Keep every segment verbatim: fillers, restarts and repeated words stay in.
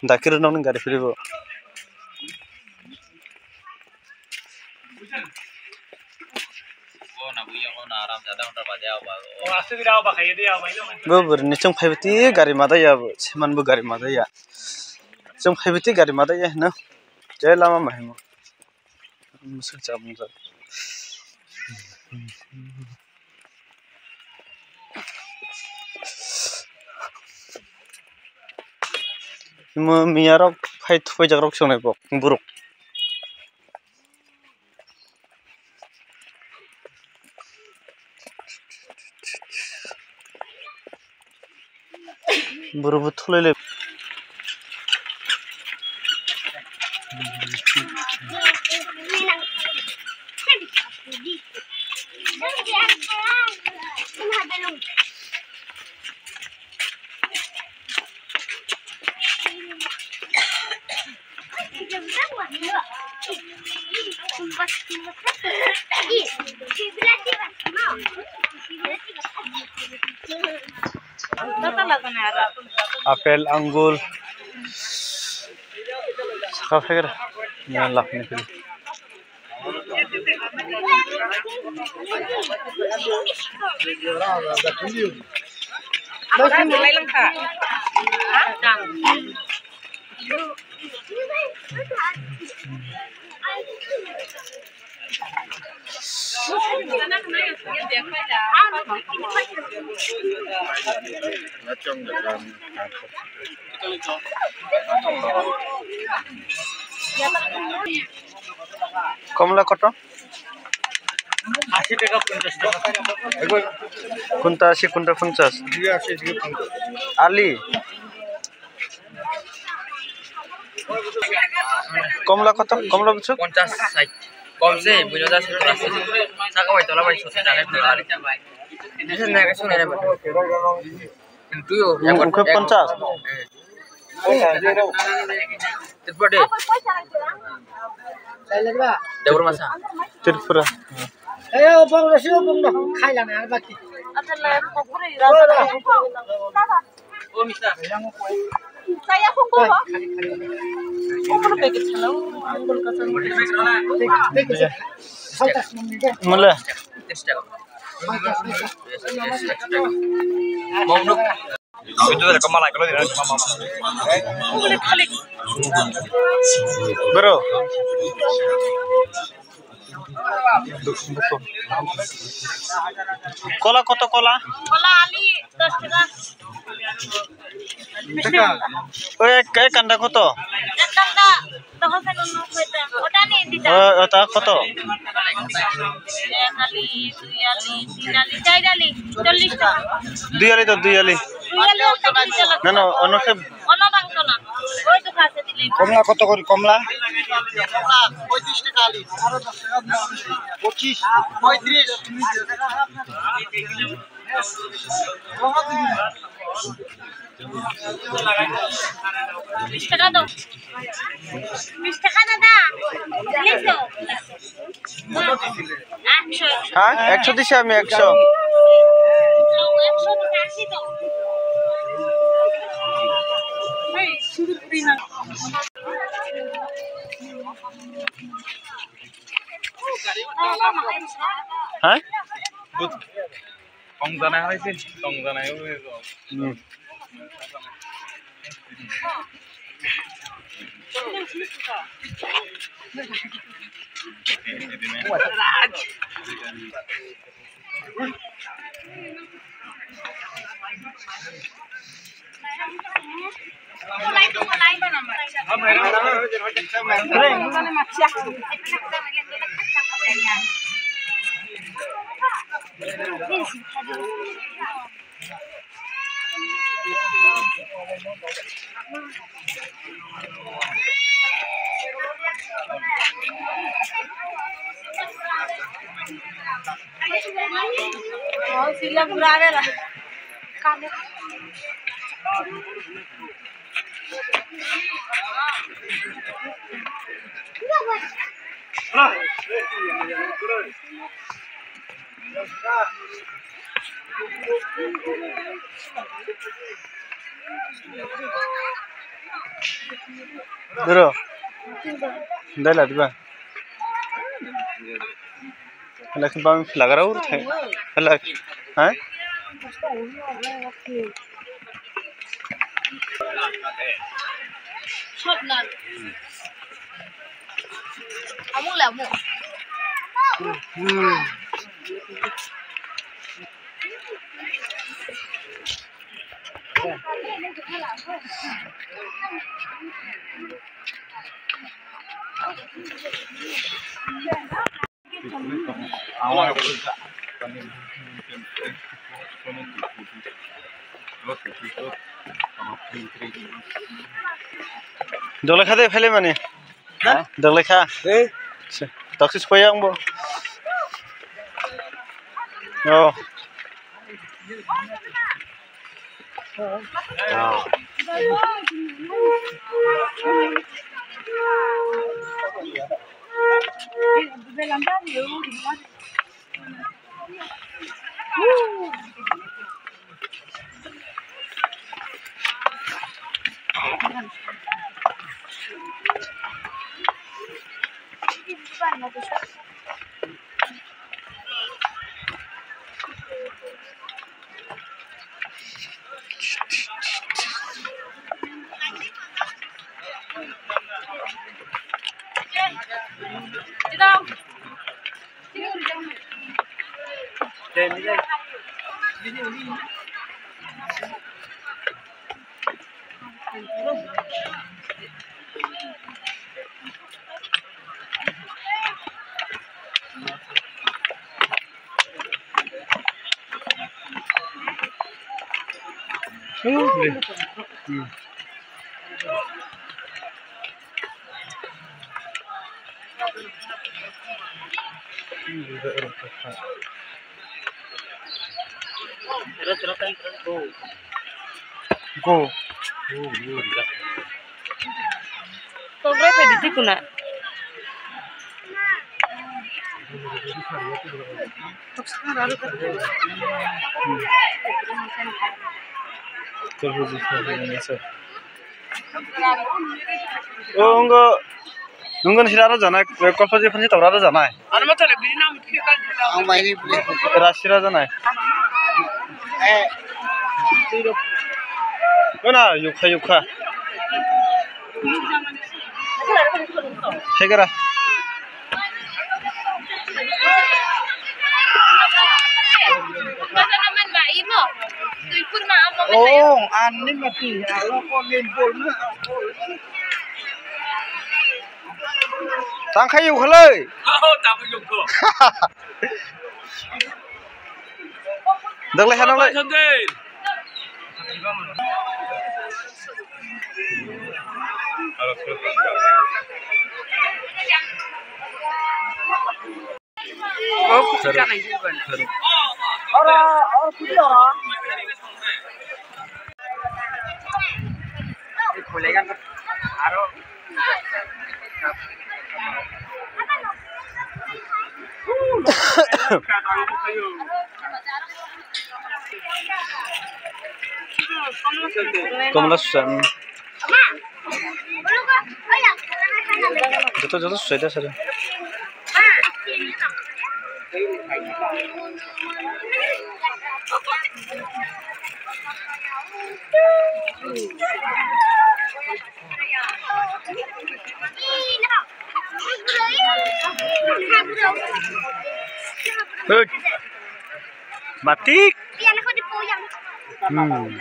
Dakir no gari phiri bo. Bo bwrwi ni chwng phai biti gari madai ya bo, seman bo gari madai ya. Chwng phai biti gari madai ya hino. Je lama mahimo. Mwswk chamung jak. Mo miya rok phai thupai jak rok songnai bo borok. Boro bo thulai lai. Apple, anggur, sakha phai khe ya, lapni phai. Komla koto? Ashi taka ponchas taka. Kunta ashi, kunta ponchas. Dui ashi, dui ponchas. Ali. Komla koto? Komla buchuk? Ponchas, sait. Kom se, buino da se, tola se. Saka bai, tola bai, sotto taka, tola bai. Bisa naik ke sana, ya, Pak. Itu yo, yang Ungkep ponchas. Tripura de. Debor masa. Tripura. Ayo, bong rasi, bong no. Khai lana, ar baki. Mula. Bro. Kola koto kola? Kola ali dos taka. Oi, ek, ek kanda koto? Ek kanda. Ota ni dita. O, ota koto? Ek ali, dui ali, tin ali, char ali, chollish taka. Dui ali to, dui ali. Dui ali ota ni chala. Na, na, ono khe. Ono bang to na. Oi to khase dile. Komla koto kori komla? Komla poitrish taka ali. Poitrish, poitrish. Bish taka do. Bish taka dada. Please do. Aksho, aksho. Ha? Aksho dise ami aksho. Aksho do, ashi do. Hey, shuru puri na. Ha? Tongjanai hai se, tongjanai oi rok. Hmm. Duro. Dai la diba. Lagi bang lagarau thai. Lagi. Ha? Sop na. Amo le amo. Dole khade phele mani. Ha? Dole kha. Eh? Taksi supaya ang bo. Oh. Go. Tolroi phaidi tikuna. O, wngkha, wngkha nini sira aro janai, kolphaji phansi tabra aro janai. Ang maini pwlwi. Rasira janai. Eh. Wngkha na, yukha, yukha. Hegara. Oh, ani mati, alo ko ni bol na. Tangkhai yukhalai. Daglai hananglai. Komla susa, um. Joto, joto susa da sir. Good. Matik. Hmm.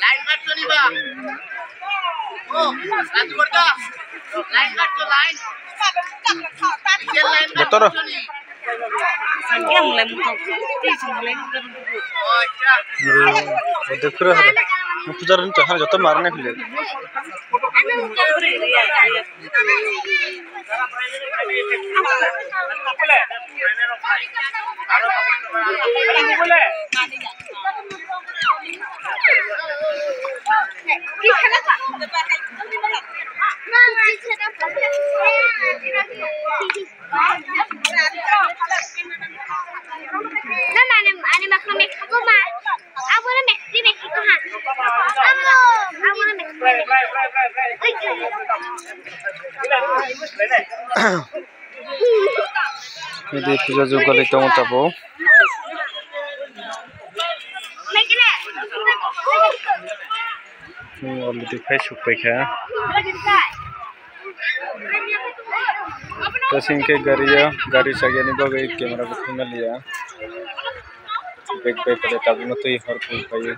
Line matto ni ba? Oh, Raju Borda. Line matto, line. Kiser line matto ni? Jotor. Pujar ni tahar joto marne phile. Idi puja jugali tongo tabuk. Already phai suk paikha. Tasing khe gari o, gari chagyani bagwi camera bo thwngna liya. Bag bai pore tabukno twi hor phai phaio.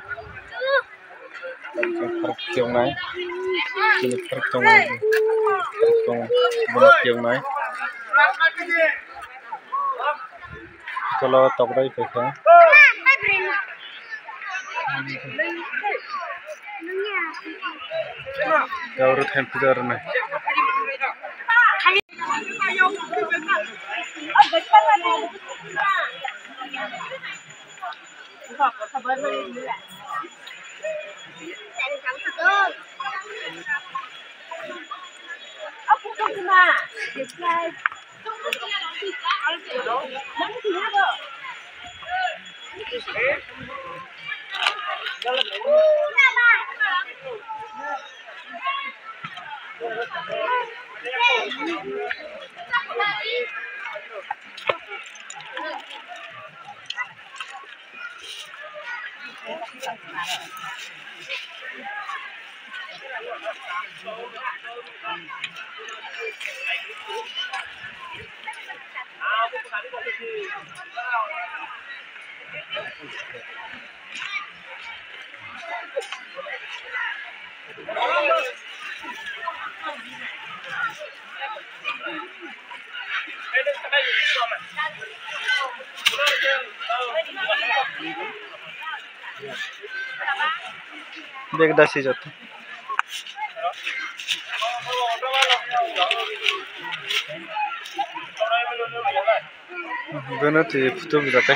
Tabuk khe pharok tiyoknai. Chini pharok tongo. Pharok tongo. Bono tiyoknai. Tolo tokrai paikha. Yaoro thaim puja rwnai. Bag dasi joto. Bono twi photo bwjakai.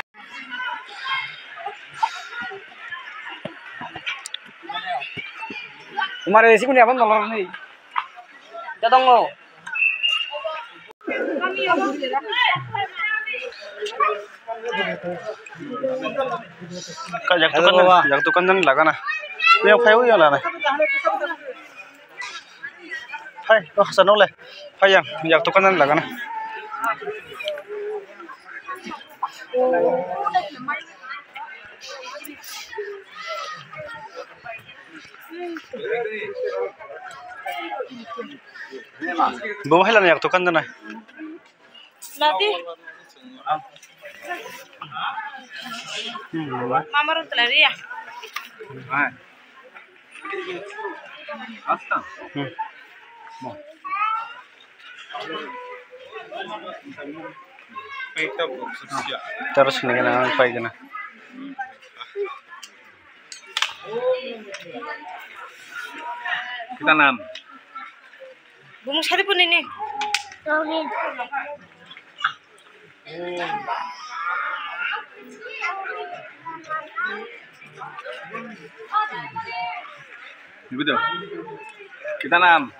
Umare sikuni abang dolor ni. Jadongo. Ka yak tukan, yak tukan dan lagana. Yang phai yang lana. Phai, oh, sanok le. Phai yang, yak tukan dan lagana. Bo hai lana yak tukan dan ai. Lati. Mama ron telari ya. Terus ni kena apa kena? Kita nam. Bumung sari pun ini. Gitu. Kita nam.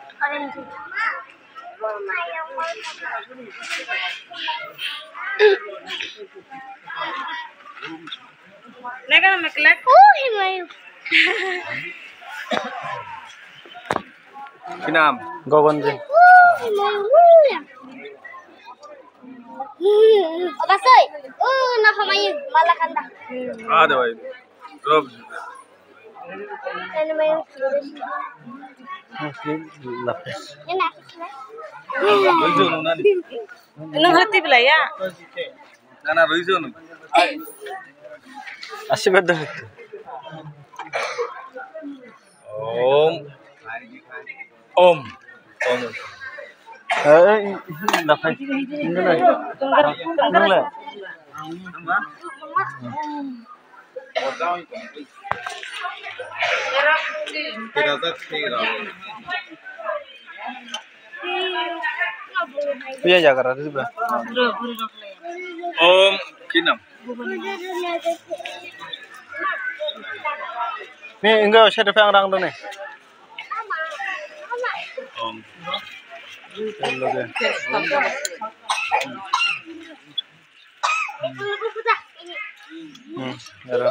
Nega meklek. Uy, mayu. Kinam? Gogonji. Uy, mayu. Obasoi. Uh, na hamayu, malakanda. Ada, bai. Rob. Ano mayu. Lapis. Ina. Nung hati belai ya? Nana roi jon. Asibad do. Om. Om. Om. Eh, dapat. Tunggu lah. Kita tak kira. Iya jaga rari ba. Om kinam. Ni enggak usah depan orang tuh nih. Om. Loge. Hmm, ero.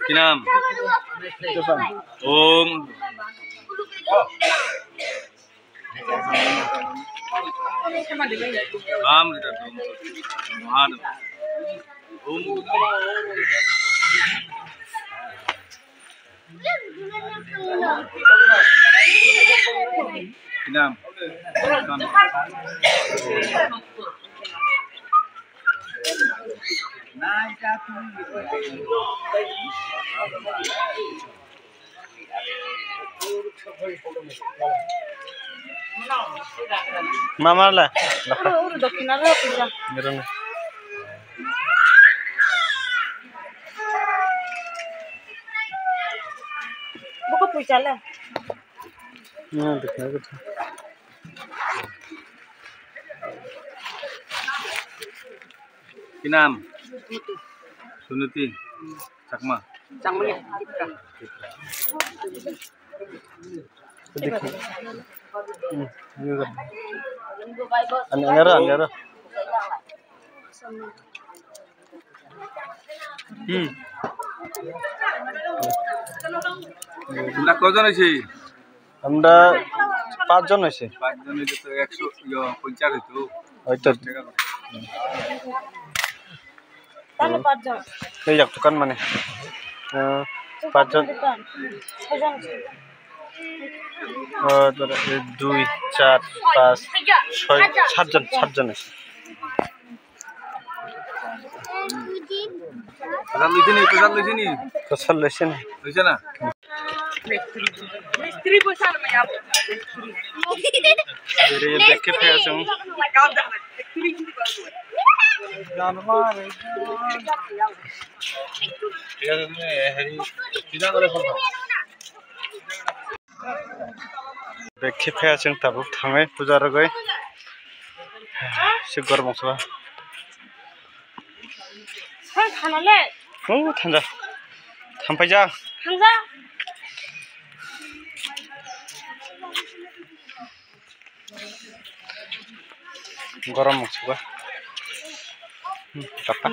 Kinam. Om. Ram. Om. Kinam. Mama le. Uru, uru, dokina ro, puja. Ngerang. Buku puja le. Hmm, dokina puja. Kinam? Sunuti. Chakma. Chakma ni. Ani, ani aro, ani aro. Hmm. Tombra koijon hoichi? Tombra pachjon hoichi. Pachjon hoile to eksho, yo, ponchas hoito. Hoito. Tamo pachjon. Ei jak tukan mane. Eh, pachjon. Soijon. Eh, dui, char, pach, soi, satjon, satjon hoichi. Kwchak loisini, kwchak loisini. Kwchak loisini. Loisa na? Bere bag khe phaiya chwng. Bag khe phaiya chwng tabuk thangwi puja rwgwi. Se gormok saba. Sal thana le. O thanja. Thamphaija. Thanja. Gormok saba. Hmm, tapa.